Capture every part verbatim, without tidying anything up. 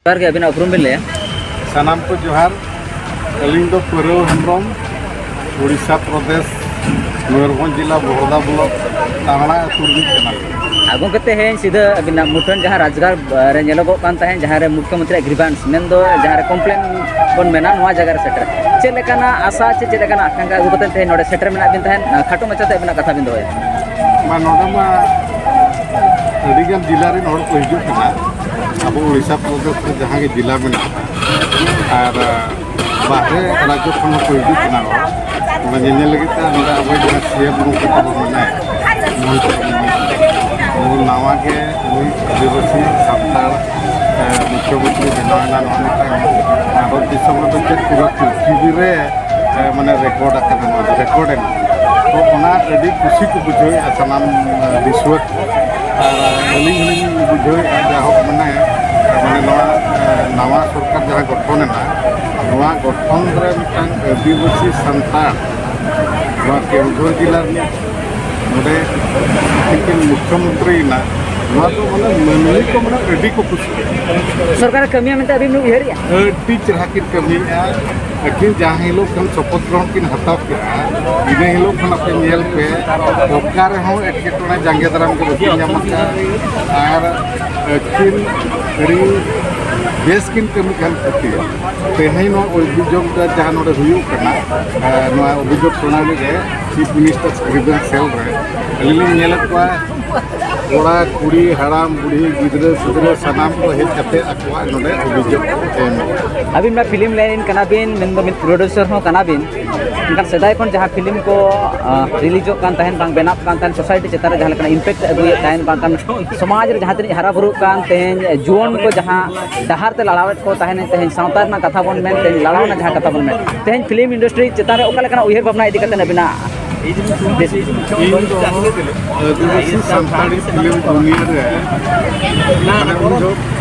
ᱡᱚᱦᱟᱨ ᱜᱮ, ᱟᱹᱵᱤᱱᱟᱜ ᱩᱯᱨᱩᱢ ᱵᱤᱱ ᱞᱟᱹᱭᱟ? ᱥᱟᱱᱟᱢ ᱠᱚ ᱡᱚᱦᱟᱨ᱾ ᱟᱹᱞᱤᱧ ᱫᱚ ᱯᱟᱹᱨᱟᱹᱣ ᱦᱮᱢᱵᱨᱚᱢ, ᱩᱲᱤᱥᱥᱟ ᱯᱨᱚᱫᱮᱥ, ᱢᱚᱭᱩᱨᱵᱷᱚᱸᱡᱽ ᱡᱮᱞᱟ, ᱵᱚᱦᱚᱲᱫᱟ ᱵᱞᱚᱠ, ᱛᱟᱦᱲᱟ ᱟᱹᱛᱩ ᱨᱤᱱᱤᱡ ᱠᱟᱱᱟᱞᱤᱧ᱾ ᱟᱨ ᱜᱚᱢᱠᱮ, ᱛᱮᱦᱮᱧ ᱥᱤᱫᱷᱟᱹ ᱟᱹᱵᱤᱱᱟᱜ ᱢᱩᱴᱷᱟᱹᱱ ᱡᱟᱦᱟᱸ ᱨᱟᱡᱽᱜᱟᱲ ᱨᱮ ᱧᱮᱞᱚᱜᱚᱜ ᱠᱟᱱ ᱛᱟᱦᱮᱸᱫ, ᱡᱟᱦᱟᱸ ᱨᱮ ᱢᱩᱠᱷᱭᱚᱢᱚᱱᱛᱨᱤᱭᱟᱜ ᱜᱨᱤᱵᱷᱟᱱᱥ, ᱢᱮᱱᱫᱚ ᱡᱟᱦᱟᱸ ᱨᱮ ᱠᱚᱢᱯᱞᱮᱱ ᱵᱚᱱ ᱢᱮᱱᱟ, ᱱᱚᱣᱟ ᱡᱟᱭᱜᱟ ᱨᱮ ᱥᱮᱴᱮᱨ, ᱪᱮᱫ ᱞᱮᱠᱟᱱᱟᱜ ᱟᱥᱟ ᱪᱮ ᱪᱮᱫ ᱞᱮᱠᱟᱱᱟᱜ ᱟᱠᱟᱝᱠᱷᱟ ᱟᱹᱜᱩ ᱠᱟᱛᱮ ᱛᱮᱦᱮᱧ ᱱᱚᱰᱮ ᱥᱮᱴᱮᱨ ᱢᱮᱱᱟᱜ ᱵᱤᱱ ᱛᱟᱦᱮᱸᱫ? ᱠᱷᱟᱴᱚ ᱢᱟᱪᱷᱟᱛᱮ ᱟᱹᱵᱤᱱᱟᱜ ᱠᱟᱛᱷᱟ ᱵᱤᱱ ᱫᱚᱦᱚᱭᱟ᱾ ᱢᱟ, ᱱᱚᱰᱮ ᱢᱟ ᱟᱹᱰᱤᱜᱟᱱ ᱡᱮᱞᱟ ᱨᱮᱱ ᱦᱚᱲ ᱠᱚ ᱦᱤᱡᱩᱜ ᱠᱟᱱᱟ᱾ ᱟᱵᱚ ᱩᱲᱤᱥᱥᱟ ᱯᱨᱚᱫᱮᱥ ᱨᱮ ᱡᱟᱦᱟᱸ ᱜᱮ ᱡᱮᱞᱟ ᱢᱮᱱᱟᱜᱼᱟ, ᱟᱨ ᱵᱟᱦᱨᱮ ᱨᱟᱡᱽᱡᱚ ᱠᱷᱚᱱ ᱦᱚᱸᱠᱚ ᱦᱤᱡᱩᱜ ᱠᱟᱱᱟ ᱦᱚᱲ᱾ ᱚᱱᱟ ᱧᱮᱧᱮᱞ ᱞᱟᱹᱜᱤᱫ ᱛᱮ ᱱᱚᱰᱮ ᱟᱵᱚ ᱡᱟᱦᱟᱸ ᱥᱤ ᱮᱢ ᱜᱚᱢᱠᱮ ᱛᱟᱵᱚ ᱢᱮᱱᱟᱭᱟ, ᱢᱚᱦᱚᱱ ᱥᱚᱨᱮᱱ, ᱩᱱᱤ ᱱᱟᱣᱟ ᱜᱮ ᱱᱩᱭ ᱟᱹᱫᱤᱵᱟᱹᱥᱤ ᱥᱟᱱᱛᱟᱲ, ᱮ, ᱢᱩᱠᱷᱭᱚᱢᱚᱱᱛᱨᱤ ᱵᱮᱱᱟᱣ ᱮᱱᱟ᱾ ᱱᱚᱣᱟ ᱢᱤᱫᱴᱟᱝ ᱵᱷᱟᱨᱚᱛ ᱫᱤᱥᱚᱢ ᱨᱮᱫᱚ ᱪᱮᱫ ᱯᱩᱨᱟᱹ ᱯᱨᱤᱛᱷᱤᱵᱤ ᱨᱮ, ᱮ, ᱢᱟᱱᱮ ᱨᱮᱠᱚᱨᱰ ᱟᱠᱟᱱᱟ, ᱱᱚᱣᱟ ᱫᱚ ᱨᱮᱠᱚᱨᱰ ᱮᱱᱟ᱾ ᱛᱚ ᱚᱱᱟ ᱟᱹᱰᱤ ᱠᱩᱥᱤ ᱠᱚ ᱵᱩᱡᱷᱟᱹᱣᱮᱫᱼᱟ ᱥᱟᱱᱟᱢ, ᱮ, ᱫᱤᱥᱩᱣᱟᱹ ᱠᱚ᱾ ᱟᱨ ᱟᱹᱞᱤᱧ ᱦᱚᱸᱞᱤᱧ ᱵᱩᱡᱷᱟᱹᱣᱮᱫᱼᱟ, ᱡᱟᱭᱦᱳᱠ, ᱢᱟᱱᱮ, ᱢᱟᱱᱮ ᱱᱚᱣᱟ, ᱮ, ᱱᱟᱣᱟ ᱥᱚᱨᱠᱟᱨ ᱡᱟᱦᱟᱸ ᱜᱚᱴᱷᱚᱱ ᱮᱱᱟ, ᱱᱚᱣᱟ ᱜᱚᱴᱷᱚᱱ ᱨᱮ ᱢᱤᱫᱴᱟᱝ ᱟᱹᱫᱤᱵᱟᱹᱥᱤ ᱥᱟᱱᱛᱟᱲ ᱱᱚᱣᱟ ᱠᱮᱣᱫᱷᱚᱨ ᱡᱮᱞᱟ ᱨᱤᱱᱤᱡ ᱱᱚᱰᱮ ᱛᱤᱠᱤᱱ ᱢᱩᱠᱷᱭᱚᱢᱚᱱᱛᱨᱤ ᱮᱱᱟ, ᱱᱚᱣᱟ ᱫᱚ ᱢᱟᱱᱮ ᱢᱟᱹᱱᱢᱤ ᱠᱚ ᱢᱟᱱᱮ ᱟᱹᱰᱤ ᱠᱚ ᱠᱩᱥᱤᱭᱟᱜᱼᱟ᱾ ᱥᱚᱨᱠᱟᱨᱮ ᱠᱟᱹᱢᱤᱭᱟ ᱢᱮᱱᱛᱮ ᱟᱹᱵᱤᱱ ᱵᱤᱱ ᱩᱭᱦᱟᱹᱨᱮᱜᱼᱟ? ᱟᱹᱰᱤ ᱪᱮᱦᱨᱟ ᱠᱤᱱ ᱠᱟᱹᱢᱤᱭᱮᱫᱼᱟ᱾ ᱟᱹᱠᱤᱱ ᱡᱟᱦᱟᱸ ᱦᱤᱞᱳᱜ ᱠᱷᱚᱱ ᱥᱚᱯᱚᱛ ᱜᱨᱚᱦᱚᱱ ᱠᱤᱱ ᱦᱟᱛᱟᱣ ᱠᱮᱫᱼᱟ, ᱤᱱᱟᱹ ᱦᱤᱞᱳᱜ ᱠᱷᱚᱱ ᱟᱯᱮ ᱧᱮᱞ ᱯᱮ, ᱚᱠᱟ ᱨᱮᱦᱚᱸ ᱮᱴᱠᱮᱴᱚᱬᱮ ᱡᱟᱸᱜᱮ ᱫᱟᱨᱟᱢ ᱜᱮ ᱵᱟᱹᱠᱤᱱ ᱧᱟᱢ ᱟᱠᱟᱫᱼᱟ᱾ ᱟᱨ ᱟᱹᱠᱤᱱ ᱟᱹᱰᱤ ᱵᱮᱥ ᱠᱤᱱ ᱠᱟᱹᱢᱤ ᱠᱟᱱ ᱠᱷᱟᱹᱛᱤᱨ ᱛᱮᱦᱮᱧ ᱱᱚᱣᱟ ᱚᱵᱷᱤᱡᱳᱜᱽ ᱨᱮ ᱡᱟᱦᱟᱸ ᱱᱚᱰᱮ ᱦᱩᱭᱩᱜ ᱠᱟᱱᱟ, ᱮ, ᱱᱚᱣᱟ ᱚᱵᱷᱤᱡᱳᱜᱽ ᱥᱩᱱᱟᱹᱱᱤ ᱨᱮ Chief Minister Grievance Cell ᱨᱮ ᱟᱹᱞᱤᱧ ᱞᱤᱧ ᱧᱮᱞᱮᱫ ᱠᱚᱣᱟ, ᱠᱚᱲᱟ, ᱠᱩᱲᱤ, ᱦᱟᱲᱟᱢ, ᱵᱩᱲᱦᱤ, ᱜᱤᱫᱽᱨᱟᱹ, ᱯᱤᱫᱽᱨᱟᱹ ᱥᱟᱱᱟᱢ ᱠᱚ ᱦᱮᱡ ᱠᱟᱛᱮ ᱟᱠᱚᱣᱟᱜ ᱱᱚᱰᱮ ᱚᱵᱷᱤᱡᱳᱜᱽ ᱠᱚ ᱮᱢ ᱮᱫᱟ᱾ ᱟᱹᱵᱤᱱ ᱢᱟ ᱯᱷᱤᱞᱢ ᱞᱟᱭᱤᱱ ᱠᱟᱱᱟ ᱵᱤᱱ, ᱢᱮᱱᱫᱚ ᱢᱤᱫ ᱯᱨᱚᱰᱭᱩᱥᱟᱨ ᱦᱚᱸ ᱠᱟᱱᱟ ᱵᱤᱱ, ᱢᱮᱱᱠᱷᱟᱱ ᱥᱮᱫᱟᱭ ᱠᱷᱚᱱ ᱡᱟᱦᱟᱸ ᱯᱷᱤᱞᱢ ᱠᱚ, ᱟ, ᱨᱤᱞᱤᱡᱚᱜ ᱠᱟᱱ ᱛᱟᱦᱮᱸᱱ, ᱵᱟᱝ ᱵᱮᱱᱟᱜ ᱠᱟᱱ ᱛᱟᱦᱮᱸᱱ, ᱥᱳᱥᱟᱭᱴᱤ ᱪᱮᱛᱟᱱ ᱨᱮ ᱡᱟᱦᱟᱸ ᱞᱮᱠᱟᱱᱟᱜ ᱤᱢᱯᱮᱠᱴ ᱟᱹᱜᱩᱭᱮᱫ ᱛᱟᱦᱮᱸᱱ, ᱵᱟᱝᱠᱷᱟᱱ ᱥᱚᱢᱟᱡᱽ ᱨᱮ ᱡᱟᱦᱟᱸ ᱛᱤᱱᱟᱹᱜ ᱦᱟᱨᱟ ᱵᱩᱨᱩᱜ ᱠᱟᱱ ᱛᱮᱦᱮᱧ ᱡᱩᱣᱟᱹᱱ ᱠᱚ ᱡᱟᱦᱟᱸ ᱰᱟᱦᱟᱨ ᱛᱮ ᱞᱟᱲᱟᱣᱮᱫ ᱠᱚ ᱛᱟᱦᱮᱸᱱ, ᱛᱮᱦᱮᱧ ᱥᱟᱶᱛᱟ ᱨᱮᱱᱟᱜ ᱠᱟᱛᱷᱟ ᱵᱚᱱ ᱢᱮᱱ, ᱛᱮᱦᱮᱧ ᱞᱟᱲᱟᱣ ᱨᱮᱱᱟᱜ ᱡᱟᱦᱟᱸ ᱠᱟᱛᱷᱟ ᱵᱚᱱ ᱢᱮᱱ, ᱛᱮᱦᱮᱧ ᱯᱷᱤᱞᱢ ᱤᱱᱰᱟᱥᱴᱨᱤ ᱪᱮᱛᱟᱱ ᱨᱮ ᱚᱠᱟ ᱞᱮᱠᱟᱱᱟᱜ ᱩᱭᱦᱟᱹᱨ ᱵᱷᱟᱵᱽᱱᱟ ᱤᱫᱤ ᱠᱟᱛᱮ ᱟᱹᱵᱤᱱᱟᱜ ᱫᱤᱥ ᱦᱩᱫᱤᱥ? ᱤᱧ ᱫᱚ ᱟᱹᱫᱤᱵᱟᱹᱥᱤ ᱥᱟᱱᱛᱟᱲᱤ ᱯᱷᱤᱞᱢ ᱫᱩᱱᱤᱭᱟᱹ ᱨᱮ, ᱢᱟᱱᱮ, ᱩᱱ ᱫᱚ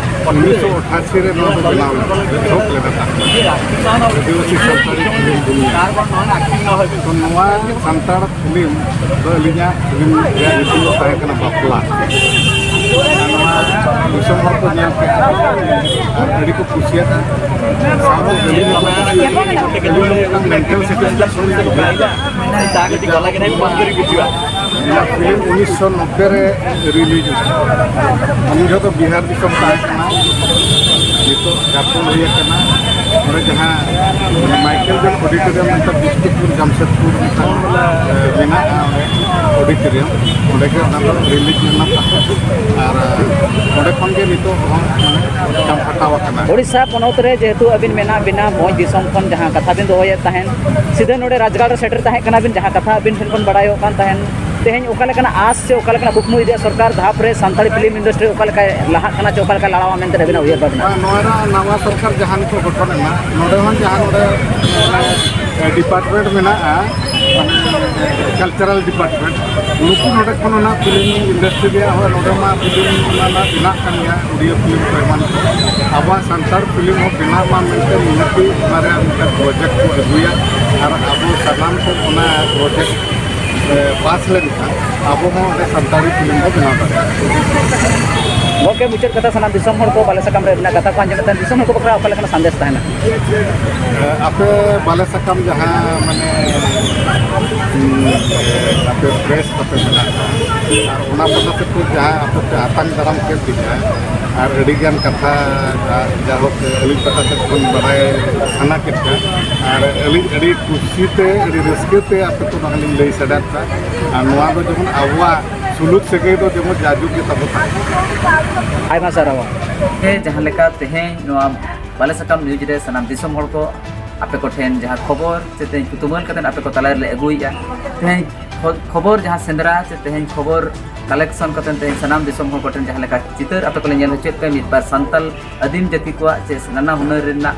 ᱩᱱᱤᱥᱥᱚ ᱟᱴᱷᱟᱥᱤ ᱨᱮ ᱱᱚᱣᱟ ᱫᱚ ᱵᱮᱱᱟᱣ ᱞᱮᱱᱟ, ᱮᱛᱚᱦᱚᱵ ᱞᱮᱱᱟ ᱛᱟᱦᱮᱸᱫ᱾ ᱟᱹᱫᱤᱵᱟᱹᱥᱤ ᱥᱟᱱᱛᱟᱲᱤ ᱯᱷᱤᱞᱢ ᱫᱩᱱᱤᱭᱟᱹ᱾ ᱛᱚ, ᱱᱚᱣᱟ ᱥᱟᱱᱛᱟᱲ ᱯᱷᱤᱞᱢ ᱫᱚ ᱟᱹᱞᱤᱧᱟᱜ ᱯᱷᱤᱞᱢ ᱨᱮᱭᱟᱜ ᱧᱩᱛᱩᱢ ᱫᱚ ᱛᱟᱦᱮᱸ ᱠᱟᱱᱟ ᱵᱟᱯᱞᱟ᱾ ᱟᱨ ᱱᱚᱣᱟ ᱫᱤᱥᱚᱢ ᱦᱚᱲ ᱠᱚ ᱧᱮᱞ ᱠᱮᱫᱼᱟ ᱟᱨ ᱟᱹᱰᱤ ᱠᱚ ᱠᱩᱥᱤᱭᱟᱫᱼᱟ᱾ ᱥᱟᱶᱛᱮ ᱟᱹᱞᱤᱧ ᱦᱚᱸ ᱠᱩᱥᱤ, ᱟᱹᱞᱤᱧ ᱦᱚᱸ ᱢᱤᱫᱴᱟᱝ ᱢᱮᱱᱴᱟᱞ ᱥᱮᱴᱤᱥᱯᱷᱮᱠᱥᱚᱱ ᱞᱤᱧ ᱵᱩᱡᱷᱟᱹᱣ ᱠᱮᱫᱟ᱾ ᱚᱱᱟ ᱯᱷᱤᱞᱢ ᱩᱱᱤᱥᱥᱚ ᱱᱚᱵᱵᱳᱭ ᱨᱮ ᱨᱤᱞᱤᱡᱽ ᱮᱱᱟ᱾ ᱩᱱ ᱡᱚᱦᱚᱜ ᱫᱚ ᱵᱤᱦᱟᱨ ᱫᱤᱥᱚᱢ ᱛᱟᱦᱮᱸ ᱠᱟᱱᱟ, ᱱᱤᱛᱚᱜ ᱡᱷᱟᱲᱠᱷᱚᱸᱰ ᱦᱩᱭ ᱟᱠᱟᱱᱟ᱾ ᱚᱸᱰᱮ ᱡᱟᱦᱟᱸ ᱢᱟᱭᱠᱮᱞ ᱵᱮᱞ ᱚᱰᱤᱴᱳᱨᱤᱭᱟᱢ ᱢᱤᱫᱴᱟᱝ ᱵᱤᱥᱱᱩᱯᱩᱨ ᱡᱟᱢᱥᱮᱫᱽᱯᱩᱨ ᱢᱤᱫᱴᱟᱝ, ᱮ, ᱢᱮᱱᱟᱜᱼᱟ ᱚᱸᱰᱮ ᱚᱰᱤᱴᱳᱨᱤᱭᱟᱢ, ᱚᱸᱰᱮ ᱜᱮ ᱚᱱᱟ ᱫᱚ ᱨᱤᱞᱤᱡᱽ ᱞᱮᱱᱟ ᱛᱟᱦᱮᱸᱫ᱾ ᱟᱨ, ᱮ, ᱚᱸᱰᱮ ᱠᱷᱚᱱ ᱜᱮ ᱱᱤᱛᱚᱜ ᱦᱚᱸ ᱢᱟᱱᱮ ᱠᱟᱢ ᱦᱟᱛᱟᱣ ᱟᱠᱟᱱᱟ᱾ ᱳᱰᱤᱥᱟ ᱯᱚᱱᱚᱛ ᱨᱮ ᱡᱮᱦᱮᱛᱩ ᱟᱹᱵᱤᱱ ᱢᱮᱱᱟᱜ ᱵᱤᱱᱟ, ᱢᱚᱡᱽ ᱫᱤᱥᱚᱢ ᱠᱷᱚᱱ ᱡᱟᱦᱟᱸ ᱠᱟᱛᱷᱟ ᱵᱤᱱ ᱫᱚᱦᱚᱭᱮᱫ ᱛᱟᱦᱮᱸᱱ, ᱥᱤᱫᱷᱟᱹ ᱱᱚᱰᱮ ᱨᱟᱡᱽᱜᱟᱲ ᱨᱮ ᱥᱮᱴᱮᱨ ᱛᱟᱦᱮᱸ ᱠᱟᱱᱟ ᱵᱤᱱ, ᱡᱟᱦᱟᱸ ᱠᱟᱛᱷᱟ ᱟᱹᱵᱤᱱ ᱴᱷᱮᱱ ᱠᱷᱚᱱ ᱵᱟᱲᱟᱭᱚᱜ ᱠᱟᱱ ᱛᱟᱦᱮᱸᱱ, ᱛᱮᱦᱮᱧ ᱚᱠᱟ ᱞᱮᱠᱟᱱᱟᱜ ᱟᱸᱥ ᱥᱮ ᱚᱠᱟ ᱞᱮᱠᱟᱱᱟᱜ ᱠᱩᱠᱢᱩ ᱤᱫᱤᱭᱟ ᱥᱚᱨᱠᱟᱨ ᱫᱷᱟᱯ ᱨᱮ ᱥᱟᱱᱛᱟᱲᱤ ᱯᱷᱤᱞᱢ ᱤᱱᱰᱟᱥᱴᱨᱤ ᱚᱠᱟ ᱞᱮᱠᱟᱭ ᱞᱟᱦᱟᱜ ᱠᱟᱱᱟ ᱪᱮ ᱚᱠᱟ ᱞᱮᱠᱟᱭ ᱞᱟᱲᱟᱣᱟ ᱢᱮᱱᱛᱮ ᱟᱹᱵᱤᱱᱟᱜ ᱩᱭᱦᱟᱹᱨ ᱵᱷᱟᱵᱽᱱᱟ? ᱵᱟᱝ, ᱱᱚᱣᱟ ᱨᱮᱱᱟᱜ ᱱᱟᱣᱟ ᱥᱚᱨᱠᱟᱨ ᱡᱟᱦᱟᱸ ᱱᱤᱛᱚᱜ ᱜᱚᱴᱷᱚᱱ ᱮᱱᱟ, ᱱᱚᱰᱮ ᱦᱚᱸ ᱡᱟᱦᱟᱸ ᱱᱚᱰᱮ, ᱮ, ᱰᱤᱯᱟᱨᱴᱢᱮᱱᱴ ᱢᱮᱱᱟᱜᱼᱟ, ᱢᱟᱱᱮ ᱠᱟᱞᱪᱟᱨᱟᱞ ᱰᱤᱯᱟᱨᱴᱢᱮᱱᱴ, ᱱᱩᱠᱩ ᱱᱚᱰᱮ ᱠᱷᱚᱱ ᱚᱱᱟ ᱯᱷᱤᱞᱢ ᱤᱱᱰᱟᱥᱴᱨᱤ ᱨᱮᱭᱟᱜ ᱦᱚᱸ ᱱᱚᱰᱮ ᱢᱟ ᱯᱷᱤᱞᱢ ᱚᱱᱟ ᱨᱮᱱᱟᱜ ᱵᱮᱱᱟᱜ ᱠᱟᱱ ᱜᱮᱭᱟ, ᱩᱲᱤᱭᱟ ᱯᱷᱤᱞᱢ ᱠᱚ ᱮᱢᱟᱱ ᱠᱚ᱾ ᱟᱵᱚᱣᱟᱜ ᱥᱟᱱᱛᱟᱲ ᱯᱷᱤᱞᱢ ᱦᱚᱸ ᱵᱮᱱᱟᱜ ᱢᱟ ᱢᱮᱱᱛᱮ ᱱᱤᱦᱟᱹᱛᱤ ᱚᱱᱟ ᱨᱮᱭᱟᱜ ᱢᱤᱫᱴᱟᱝ ᱯᱨᱚᱡᱮᱠᱴ ᱠᱚ ᱟᱹᱜᱩᱭᱟ ᱟᱨ ᱟᱵᱚ ᱥᱟᱱᱟᱢ ᱠᱚ ᱚᱱᱟ ᱯᱨᱚᱡᱮᱠᱴ, ᱮ, ᱯᱟᱥ ᱞᱮᱱᱠᱷᱟᱱ ᱟᱵᱚ ᱦᱚᱸ ᱚᱸᱰᱮ ᱥᱟᱱᱛᱟᱲᱤ ᱯᱷᱤᱞᱢ ᱵᱚ ᱵᱮᱱᱟᱣ ᱫᱟᱲᱮᱭᱟᱜᱼᱟ᱾ ᱜᱚᱢᱠᱮ, ᱢᱩᱪᱟᱹᱫ ᱠᱟᱛᱷᱟ, ᱥᱟᱱᱟᱢ ᱫᱤᱥᱚᱢ ᱦᱚᱲ ᱠᱚ ᱵᱟᱞᱮ ᱥᱟᱠᱟᱢ ᱨᱮ ᱟᱹᱵᱤᱱᱟᱜ ᱠᱟᱛᱷᱟ ᱠᱚ ᱟᱸᱡᱚᱢᱮᱫ ᱛᱟᱦᱮᱸ, ᱫᱤᱥᱚᱢ ᱦᱚᱲ ᱠᱚ ᱵᱟᱠᱷᱨᱟ ᱚᱠᱟ ᱞᱮᱠᱟᱱᱟᱜ ᱥᱟᱸᱫᱮᱥ ᱛᱟᱦᱮᱱᱟ? ᱮ, ᱟᱯᱮ ᱵᱟᱞᱮ ᱥᱟᱠᱟᱢ ᱡᱟᱦᱟᱸ ᱢᱟᱱᱮ, ᱩᱸ, ᱮ, ᱟᱯᱮ ᱯᱨᱮᱥ ᱛᱟᱯᱮ ᱢᱮᱱᱟᱜᱼᱟ, ᱟᱨ ᱚᱱᱟ ᱯᱟᱦᱴᱟ ᱥᱮᱫ ᱠᱷᱚᱱ ᱡᱟᱦᱟᱸ ᱟᱯᱮ ᱯᱮ ᱟᱛᱟᱝ ᱫᱟᱨᱟᱢ ᱠᱮᱫ ᱞᱤᱧᱟ, ᱟᱨ ᱟᱹᱰᱤᱜᱟᱱ ᱠᱟᱛᱷᱟ, ᱟᱨ ᱡᱟᱭᱦᱳᱠ ᱟᱹᱞᱤᱧ ᱯᱟᱦᱴᱟ ᱥᱮᱫ ᱠᱷᱚᱱ ᱵᱟᱰᱟᱭ ᱥᱟᱱᱟ ᱠᱮᱫ ᱠᱷᱟᱱ, ᱟᱨ ᱟᱹᱞᱤᱧ ᱟᱹᱰᱤ ᱠᱩᱥᱤᱛᱮ, ᱟᱹᱰᱤ ᱨᱟᱹᱥᱠᱟᱹᱛᱮ ᱟᱯᱮ ᱠᱚ ᱱᱚᱣᱟ ᱞᱤᱧ ᱞᱟᱹᱭ ᱥᱟᱰᱮᱭᱟᱫ ᱯᱮᱭᱟ᱾ ᱟᱨ ᱱᱚᱣᱟ ᱫᱚ ᱡᱮᱢᱚᱱ ᱟᱵᱚᱣᱟᱜ ᱥᱩᱞᱩᱠ ᱥᱟᱹᱜᱟᱹᱭ ᱫᱚ ᱡᱮᱢᱚᱱ ᱡᱟᱭᱡᱩᱜᱽ ᱜᱮ ᱛᱟᱵᱚ ᱛᱟᱦᱮᱱ᱾ ᱟᱭᱢᱟ ᱥᱟᱨᱦᱟᱣ᱾ ᱦᱮᱸ, ᱡᱟᱦᱟᱸ ᱞᱮᱠᱟ ᱛᱮᱦᱮᱧ ᱱᱚᱣᱟ ᱵᱟᱞᱮ ᱥᱟᱠᱟᱢ ᱱᱤᱭᱩᱡᱽ ᱨᱮ ᱥᱟᱱᱟᱢ ᱫᱤᱥᱚᱢ ᱦᱚᱲ ᱠᱚ ᱟᱯᱮ ᱠᱚᱴᱷᱮᱱ ᱡᱟᱦᱟᱸ ᱠᱷᱚᱵᱚᱨ ᱥᱮ ᱛᱮᱦᱮᱧ ᱛᱩᱢᱟᱹᱞ ᱠᱟᱛᱮ ᱟᱯᱮ ᱠᱚ ᱛᱟᱞᱟ ᱨᱮᱞᱮ ᱟᱹᱜᱩᱭᱮᱫᱼᱟ, ᱛᱮᱦᱮᱧ ᱠᱷᱚ-, ᱠᱷᱚᱵᱚᱨ ᱡᱟᱦᱟᱸ ᱥᱮᱸᱫᱽᱨᱟ ᱥᱮ ᱛᱮᱦᱮᱧ ᱠᱷᱚᱵᱚᱨ ᱠᱟᱞᱮᱠᱥᱚᱱ ᱠᱟᱛᱮ ᱛᱮᱦᱮᱧ ᱥᱟᱱᱟᱢ ᱫᱤᱥᱚᱢ ᱦᱚᱲ ᱠᱚᱴᱷᱮᱱ ᱡᱟᱦᱟᱸ ᱞᱮᱠᱟ ᱪᱤᱛᱟᱹᱨ ᱟᱯᱮ ᱠᱚᱞᱮ ᱧᱮᱞ ᱦᱚᱪᱚᱭᱮᱫ ᱯᱮᱭᱟ, ᱢᱤᱫ ᱵᱟᱨ ᱥᱟᱱᱛᱟᱞ ᱟᱹᱫᱤᱢ ᱡᱟᱹᱛᱤ ᱠᱚᱣᱟᱜ ᱪᱮ ᱱᱟᱱᱟ ᱦᱩᱱᱟᱹᱨ ᱨᱮᱱᱟᱜ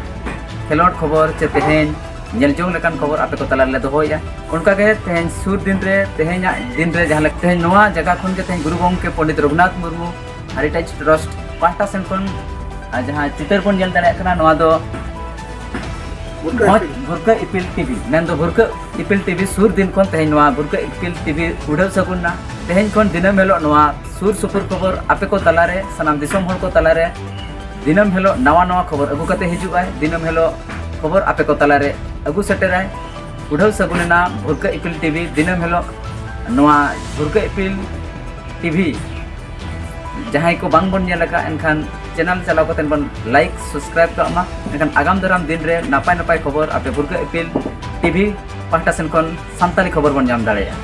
ᱠᱷᱮᱞᱳᱰ ᱠᱷᱚᱵᱚᱨ ᱪᱮ ᱛᱮᱦᱮᱧ ᱧᱮᱞ ᱡᱚᱝ ᱞᱮᱠᱟᱱ ᱠᱷᱚᱵᱚᱨ ᱟᱯᱮ ᱠᱚ ᱛᱟᱞᱟ ᱨᱮᱞᱮ ᱫᱚᱦᱚᱭᱮᱫᱼᱟ᱾ ᱚᱱᱠᱟᱜᱮ ᱛᱮᱦᱮᱧ ᱥᱩᱨ ᱫᱤᱱ ᱨᱮ ᱛᱮᱦᱮᱧᱟᱜ ᱫᱤᱱ ᱨᱮ ᱡᱟᱦᱟᱸ ᱞᱮᱠᱟ ᱛᱮᱦᱮᱧ ᱱᱚᱣᱟ ᱡᱟᱭᱜᱟ ᱠᱷᱚᱱ ᱜᱮ ᱛᱮᱦᱮᱧ ᱜᱩᱨᱩ ᱜᱚᱢᱠᱮ ᱯᱚᱱᱰᱤᱛ ᱨᱚᱜᱷᱩᱱᱟᱛᱷ ᱢᱩᱨᱢᱩ ᱦᱮᱨᱤᱴᱮᱡᱽ ᱴᱨᱟᱥᱴ ᱯᱟᱦᱴᱟ ᱥᱮᱱ ᱠᱷᱚᱱ, ᱟᱨ, ᱡᱟᱦᱟᱸ ᱪᱤᱛᱟᱹᱨ ᱵᱚᱱ ᱧᱮᱞ ᱫᱟᱲᱮᱭᱟᱜ ᱠᱟᱱᱟ, ᱱᱚᱣᱟ ᱫᱚ ᱵᱷᱩᱨᱠᱟᱹ ᱵᱷᱚᱸᱡᱽ ᱤᱯᱤᱞ᱾ ᱵᱷᱩᱨᱠᱟᱹ ᱤᱯᱤᱞ ᱴᱤᱵᱷᱤ, ᱢᱮᱱᱫᱚ ᱵᱷᱩᱨᱠᱟᱹ ᱤᱯᱤᱞ ᱴᱤᱵᱷᱤ ᱥᱩᱨ ᱫᱤᱱ ᱠᱷᱚᱱ ᱛᱮᱦᱮᱧ ᱱᱚᱣᱟ ᱵᱷᱩᱨᱠᱟᱹ ᱤᱯᱤᱞ ᱴᱤᱵᱷᱤ ᱩᱰᱷᱟᱹᱣ ᱥᱟᱹᱜᱩᱱ ᱱᱟ᱾ ᱛᱮᱦᱮᱧ ᱠᱷᱚᱱ ᱫᱤᱱᱟᱹᱢ ᱦᱤᱞᱳᱜ ᱱᱚᱣᱟ ᱥᱩᱨ ᱥᱩᱯᱩᱨ ᱠᱷᱚᱵᱚᱨ ᱟᱯᱮ ᱠᱚ ᱛᱟᱞᱟᱨᱮ, ᱥᱟᱱᱟᱢ ᱫᱤᱥᱚᱢ ᱦᱚᱲ ᱠᱚ ᱛᱟᱞᱟᱨᱮ ᱫᱤᱱᱟᱹᱢ ᱦᱤᱞᱳᱜ ᱱᱟᱣᱟ ᱱᱟᱣᱟ ᱠᱷᱚᱵᱚᱨ ᱟᱹᱜᱩ ᱠᱟᱛᱮ ᱦᱤᱡᱩᱜᱼᱟᱭ᱾ ᱫᱤᱱᱟᱹᱢ ᱦᱤᱞᱳᱜ ᱠᱷᱚᱵᱚᱨ ᱟᱯᱮ ᱠᱚ ᱛᱟᱞᱟᱨᱮ ᱟᱹᱜᱩ ᱥᱮᱴᱮᱨᱟᱭ᱾ ᱩᱰᱷᱟᱹᱣ ᱥᱟᱹᱜᱩᱱ ᱮᱱᱟ ᱵᱷᱩᱨᱠᱟᱹ ᱤᱯᱤᱞ ᱴᱤᱵᱷᱤ᱾ ᱫᱤᱱᱟᱹᱢ ᱦᱤᱞᱳᱜ ᱱᱚᱣᱟ ᱵᱷᱩᱨᱠᱟᱹ ᱤᱯᱤᱞ ᱴᱤᱵᱷᱤ ᱡᱟᱦᱟᱸᱭ ᱠᱚ ᱵᱟᱝ ᱵᱚᱱ ᱧᱮᱞ ᱟᱠᱟᱫ, ᱮᱱᱠᱷᱟᱱ ᱪᱮᱱᱮᱞ ᱪᱟᱞᱟᱣ ᱠᱟᱛᱮ ᱵᱚᱱ ᱞᱟᱭᱤᱠ, ᱥᱟᱵᱥᱠᱨᱟᱭᱤᱵ ᱠᱟᱜ ᱢᱟ᱾ ᱮᱱᱠᱷᱟᱱ ᱟᱜᱟᱢ ᱫᱟᱨᱟᱢ ᱫᱤᱱ ᱨᱮ ᱱᱟᱯᱟᱭ ᱱᱟᱯᱟᱭ ᱠᱷᱚᱵᱚᱨ ᱟᱯᱮ ᱵᱷᱩᱨᱠᱟᱹ ᱤᱯᱤᱞ ᱴᱤᱵᱷᱤ ᱯᱟᱦᱴᱟ ᱥᱮᱱ ᱠᱷᱚᱱ ᱥᱟᱱᱛᱟᱲᱤ ᱠᱷᱚᱵᱚᱨ ᱵᱚᱱ ᱧᱟᱢ ᱫᱟᱲᱮᱭᱟᱜᱼᱟ᱾